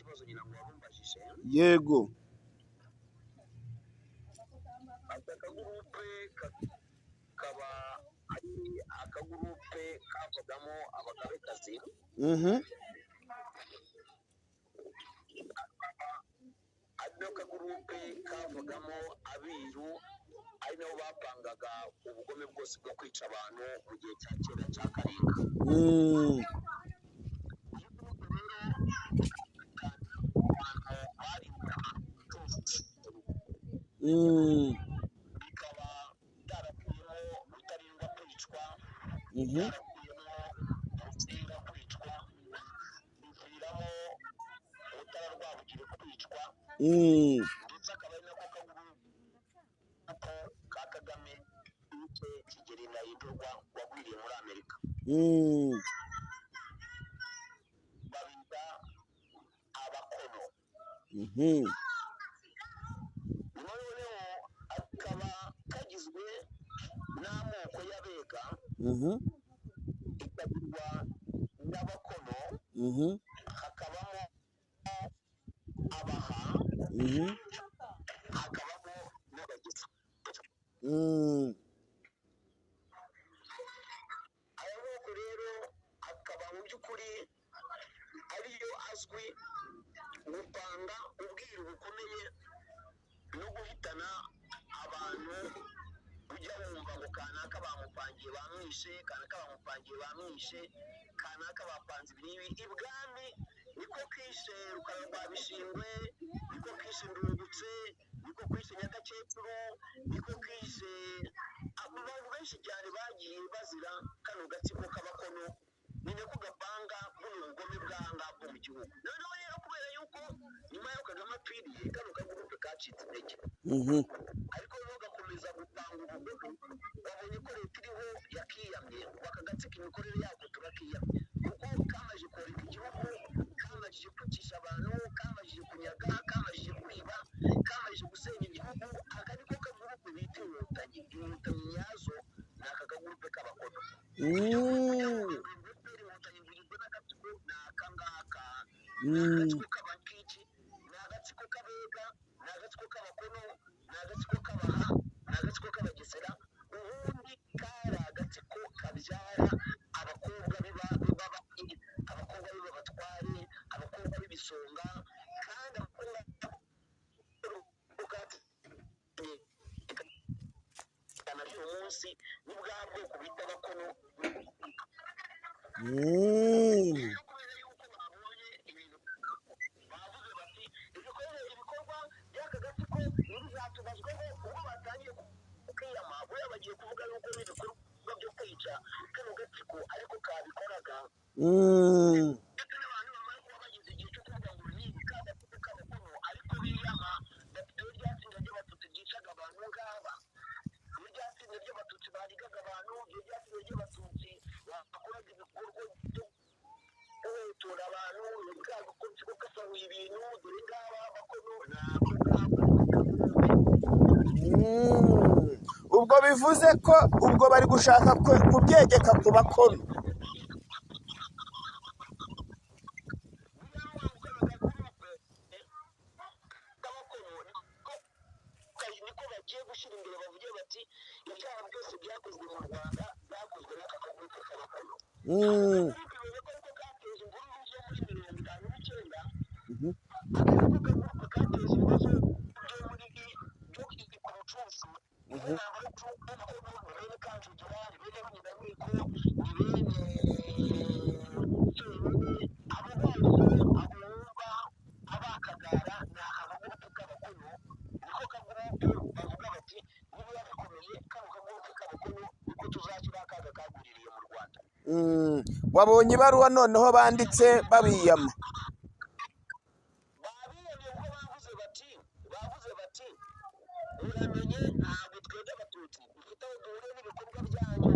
kibazo nyina ngo warumbajije. Yego. Aka kagurupe kakaba ari akagurupe kavagamo abagabekazi, ari nako kagurupe kavagamo abiru, ari nabo bapangaga ubugome bwose bwo kwica abantu mu gihe cya kera cya Karinga. Bikaba byarakuyemo Rutarindwa kwicwa, byarakuyemo Musinga kwicwa, biviramo Mutara Rwabugiri kwicwa, ndetse akaba ari nako kagurupe ka Kagame wice Kigeli Ndahindurwa wagwiriye muri Amerika, babita abakono. Nyuma noneho akaba kagizwe n'amoko y'abega, ikagirwa n'abakono, hakabamo abaha, hakabamo n'abagisa. Aya moko rero akaba mu by'ukuri ariyo azwi gupanga ubwiru bukomeye no guhitana abantu. Ujya wumva ngo kanaka bamupangiye bamwishe, kanaka bamupangiye bamwishe, kanaka bapanze ibi n'ibi ibwami. Niko kishe Rukara rwa Bishingwe, niko kishe Ndungutse, niko kishe Nyagakecuru, niko kishe abantu benshi cyane bagiye bazira kano gatsiko k'abakono. Ni nako gapanga buno bugome bw'ahangaha bwo mu gihugu. Noneho rero kubera yuko nyuma y'aho Kagame apfiriye, kano kagurupe kacitse intege, ariko noneho gakomeza gupanga ubugome. Babonye ko leta iriho yakiyamye, ngo aka gatsiko imikorere yako turakiyamye, kuko kamaze koreka igihugu, kamajije kwicisha abantu, kamajije kunyaga, kamajije kwiba, kamajije gusenya igihugu. Aka niko kagurupe bita inkotanyi. Inkotanyi nyazo ni aka kagurupe k'abakono. Inkotanyi ngugizwe n'agatsiko ni aka ngaka, ni agatsiko k'abakiki, ni agatsiko k'abega, ni agatsiko k'abakono, ni agatsiko k'abaha, ni agatsiko k'abagesera. Ubundi kari agatsiko kabyara abakobwa abakobwa b'abatware, abakobwa b'ibisonga, kandi abakobwa uyu munsi ni bwa bwoko bita abakono. Kubera yuko babonye ibintu, bavuze bati ibikorwa by'aka gatsiko ntibizatubazweho. Ubwo batangiye kwiyama, buriya bagiye kuvuga yuko n'ibikorwa byo kwica kano gatsiko ariko kabikoraga, ndetse n'abantu bamara kuba bageze igihe cyo kuvuga ngo ni ka gatsiko k'abakono, ariko biyama bati dore rya tsinda ry'abatutsi ryicaga abantu ngaba, dore rya tsinda ry'abatutsi barigaga abantu, dore rya tsinda ry'abatutsi bakoraga ibikorwa byo guhotora abantu, bwa gatsiko gasahuye ibintu, dore ngaba abakono ni ako ngako. Ubwo bivuze ko ubwo bari gushaka kubyegeka ku bakono. Niko bagiye gushyira imbere, bavuge bati ibyaha byose byakozwe mu Rwanda byakozwe n'aka kagurupe k'abakono. Bivuze ko ariko kateje imvururu zo muri 59, aka niko kagurupe kateje ibibazo byo muri byo ku Rucunshu. Ni bene Kanjogera, ni bene Runyuranyiko, ni bene Sebene, abo bose abumva abakagara ni aka kagurupe k'abakono. Niko kagurupe bavuga bati niba bikomeye kano kagurupe k'abakono niko tuzashyiraho akaga kaguririye mu Rwanda. Wabonye ibaruwa noneho banditse babiyama. Babiyamye kuko bavuze bati muramenye ntabwo twebwe abatutsi dufite aho duhuriye n'ibikorwa byanyu.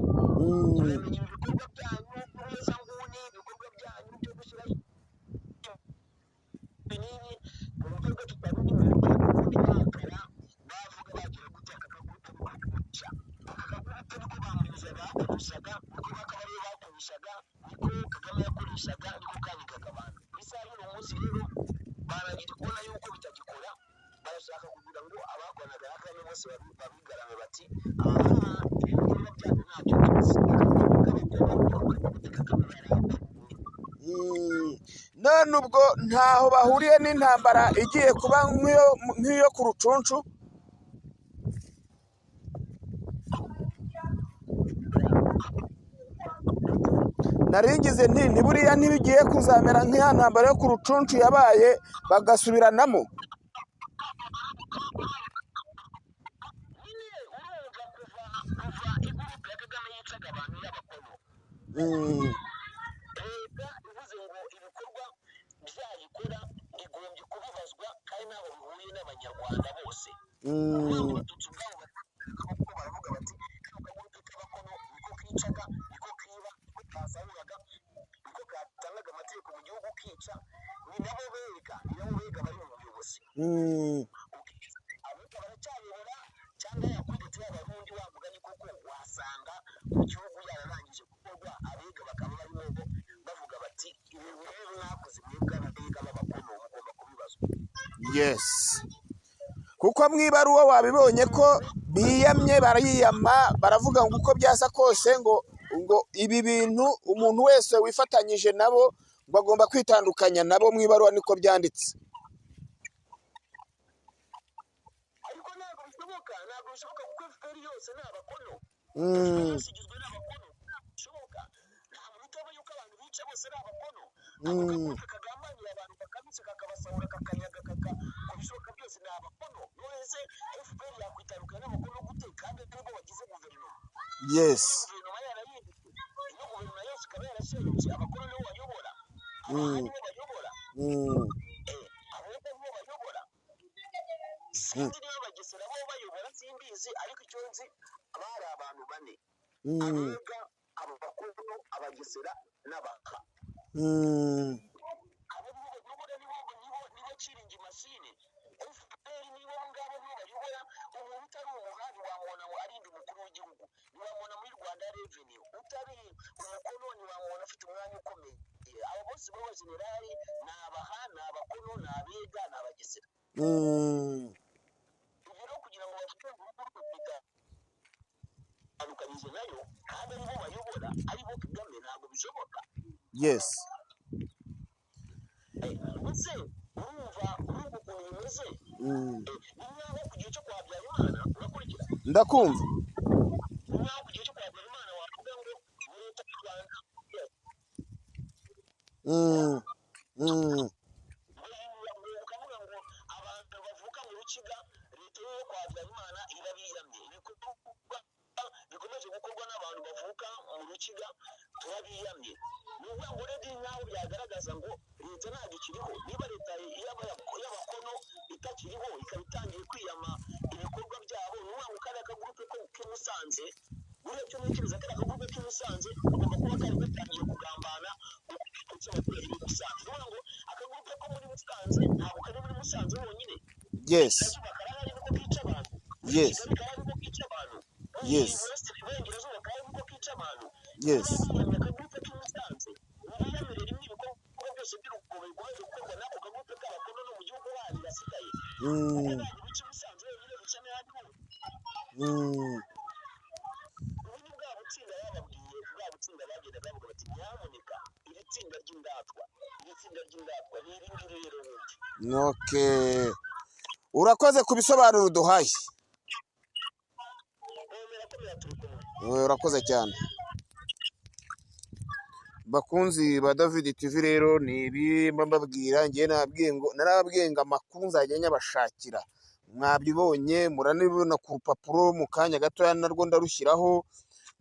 Muramenye ibikorwa byanyu by'ubuhezanguni, ibikorwa byanyu byo gushyiraho ibi n'ibi mu buryo tutabinyuze ubundi bakara bavuga bagira gute. Aka kagurupe niko kwica, aka kagurupe niko bamunyuzaga bakoreshaga, niko bakabarebe bakoreshaga, niko Kagame yakoreshaga, niko kanigaga abantu. Isaha y'uno munsi rero Barangije kubona yuko bitagikora, barashaka kugira ngo abakoranaga na Kagame bose babigarame bati aha ibikorwa byanyu ntacyo tuzi. Kagame yarapfuye. None ubwo ntaho bahuriye n'intambara igiye kuba nk'iyo ku Rucunshu? Naringize nti ntiburiya ntibigiye kuzamera nk'iya ntambara yo ku Rucunshu yabaye bagasubiranamo. Nyine urumva kuva igurupe ya Kagame yicaga abantu y'abakono, leta ivuze ngo ibikorwa byayikora igombye kubibazwa, kandi ntaho bihuriye n'abanyarwanda bose. Abatutsi ubwabo kuko baravuga bati kano kagurupe k'abakono niko kicaga, niko kiba, niko kasahuraga, niko katangaga amategeko mu gihugu kica. Ni nabo bega, ni nabo bega bari mu buyobozi. Abega baracyayobora cyangwa yakudeta y'abarundi wa mugani, koko wasanga mu gihugu yararangije gukorwa, abega bakaba barimo bavuga bati ibi ngibi mwakoze mwebwe abega b'abakono mugomba kubibazwa. Yes, kuko mu ibaruwa wabibonye ko biyamye, barayiyama, baravuga ngo uko byasa kose ngo ibi bintu umuntu wese wifatanyije nabo ngo agomba kwitandukanya nabo. Mu ibaruwa niko byanditse. Ariko ntabwo bishoboka, ntabwo bishoboka kuko FPR yose ni abakono. FPR yose igizwe n'abakono, ntabwo bishoboka. Nta muntu utaba yuko abantu bica bose ari abakono. Ako kagurupe kagambanira abantu, kakabica, kakabasahura, kakanyaga, ku bishoboka byose ni abakono. None se FPR yakwitandukanya n'abakono gute kandi aribo bagize guverinoma? Yes. Guverinoma yarahindutse, iyo guverinoma yose ikaba yarasenyutse, abakono nibo bayobora, abaha nibo bayobora, abega nibo bayobora. Sinzi niba Abagesera bo bayobora, simbizi, ariko icyo nzi bari abantu bane: abega, abakono, abagesera n'abaka. Abo nibo bayobora, nibo Ciringi Masine. FPR nibo ngabo nibo bayobora. Umuntu utari umuhari wamubona ngo arinda umukuru w'igihugu, ntiwamubona muri Rwanda Revenue. Utari umukono ntiwamubona afite umwanya ukomeye. Abo bose b'abajenerali ni abaha, ni abakono, ni abega, ni abagesera. Ibyo rero kugira ngo bavuge ngo urugo bitandukanyije nayo kandi aribo bayobora, aribo Kagame, ntabwo bishoboka. Yes. Ndetse urumva ukuntu bimeze. Ni nk'aho ku gihe cyo kwa Habyarimana, urakurikira? Ndakumva. Ni nk'aho ku gihe cyo kwa Habyarimana wavuga ngo leta y'u Rwanda ukavuga ngo abantu bavuka mu Rukiga leta yo kwa Habyarimana irabiyamye, ibikorwa bikomeje gukorwa n'abantu bavuka mu Rukiga turabiyamye. Ni ukuvuga ngo rero nk'aho byagaragaza ngo leta ntabwo ikiriho. Niba leta y'abakono itakiriho, ikaba itangiye kwiyama ibikorwa byabo, ni ukuvuga ngo kariya kagurupe k'i Musanze, buriya cyo ntekereza, kariya kagurupe k'i Musanze kagomba kuba kari gatangiye kugambana uko abaturage b'i Musanze. Ni ukuvuga ngo akagurupe ko muri Musanze ntabwo kari muri Musanze honyine. Yes. Iburasirazuba karahari niko kica abantu. Yes. Kigali karahari niko kica abantu. Yes. Iburengerazuba karahari niko kica abantu. Yes. Niba akagurupe k'i Musanze nibiyamire rimwe ibikorwa byose by'urugomo bikomeje gukorwa n'ako kagurupe k'abakono no mu gihugu handi basigaye, kuko ntabwo bica i Musanze wenyine, bica n'ahandi hose. Ubu ni bwa butsinda bababwiye, bwa butsinda bagendaga bavuga bati nyamuneka iri tsinda ry'indatwa, iri tsinda ry'indatwa ni iri ngiri rero wundi. Okay. Urakoze ku bisobanuro uduhaye. Komera komera, turi kumwe. Urakoze cyane. Bakunzi ba David TV, rero ni ibi mba mbabwira. Ngewe nababwiye ngo narababwiye ngo amakuru nzajya nyabashakira, mwabibonye, muranabibona ku rupapuro mu kanya gatoya narwo ndarushyiraho,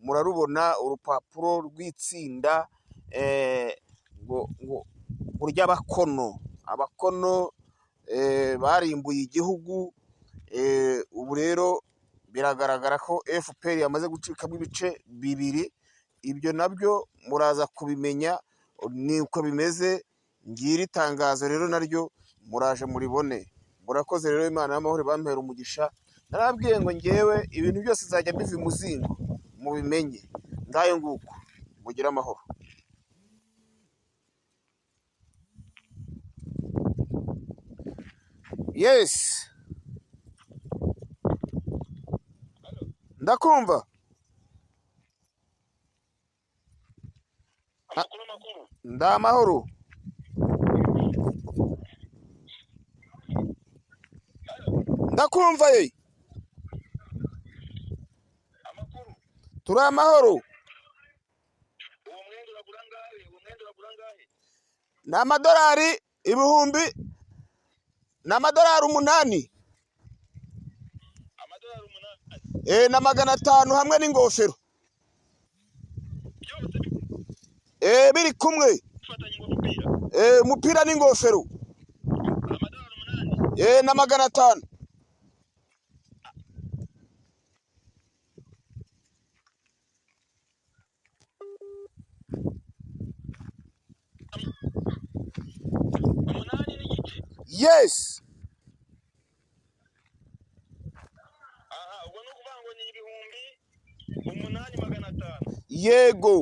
murarubona urupapuro rw'itsinda ngo ry'abakono. Abakono barimbuye igihugu. Ubu rero biragaragara ko FPR yamaze gucikamo ibice bibiri. Ibyo nabyo muraza kubimenya ni uko bimeze. Ngira itangazo rero naryo muraje muribone. Murakoze rero, Imana y'amahoro bampera umugisha. Narababwiye ngo ngewe ibintu byose nzajya mbiva imuzingo mubimenye. Ngayo nguko, mugire amahoro. Yes, ndakumva. Amakuru makuru. Ndamahoro. Ndakumva ye. Amakuru. Turi amahoro. Uwo mwenda uragura angahe? Uwo mwenda uragura angahe? Ni amadolari ibihumbi, ni amadolari 8. Amadolari 8. Na 500 hamwe n'ingofero. Byose Biri kumwe. bifatanye ngo umupira. Umupira n'ingofero. Amadolari 8. Na 500. 8.5. Yes. Aha, ubwo ni ukuvuga ngo ni 8500. Yego.